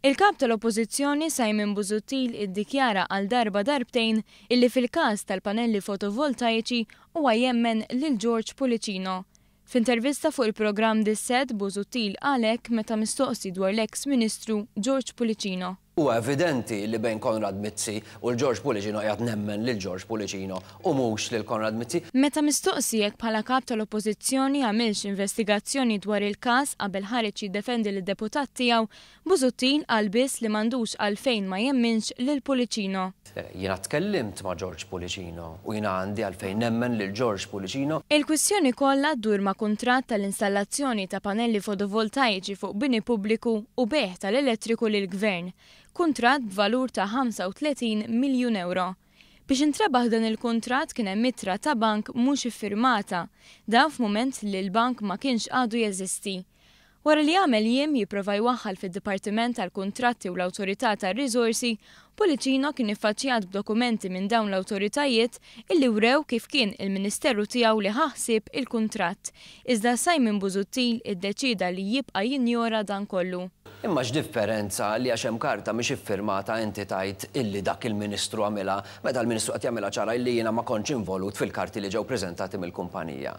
Il-Kap tal-Oppożizzjoni Simon Busuttil iddikjara għal darba darbtejn illi fil-każ tal-panelli fotovoltaiċi huwa jemmen lil George Pullicino. F'intervista fuq il-programm Dissett, Busuttil qal hekk meta mistoqsi dwar l-eks Ministru George Pullicino. Huwa evidenti li bejn Konrad Mizzi u l-George Pullicino qiegħed nemmen lil George Pullicino u mhux lil Konrad Mizzi. Meta mistoqsi jekk bħala Kap tal-Oppożizzjoni għamilx investigazzjoni dwar il-każ qabel ħareġ jiddefendi lid-deputat tiegħu, Busuttil qal biss li m'għandux għalfejn ma jemminx lil Pullicino. Jiena tkellimt ma' George Pullicino u jiena għandi għalfejn nemmen lil George Pullicino. Il-kwistjoni kollha ddur ma' kuntratt tal-installazzjoni ta' panelli fotovoltaiċi fuq bini pubbliku u bejgħ tal-elettriku lill-Gvern. Kuntratt b'valur ta' 35 miljun ewro. Biex intrebaħ dan il-kuntratt kien hemm ittra ta' bank mhux iffirmata. Dan f'mument li l-bank ma kienx għadu jeżisti. Wara li għamel jiem jipprova jwaħħal fid-Dipartiment tal-Kuntratti u l-Awtorità tar-Riżorsi, Pullicino kien iffaċċjat b'dokumenti minn dawn l-awtoritajiet illi wrew kif kien il-Ministeru tiegħu li ħa ħsieb il-kuntratt. Iżda Simon Busuttil iddeċieda li jibqa' jinjora dan kollu. Imma x'differenza li għax hemm karta mhix iffirmata inti tgħid illi dak il-Ministru għamilha, meta l-Ministru qed jagħmilha ċara illi jiena ma kontx involut fil-karti li ġew preżentati mill-kumpanija.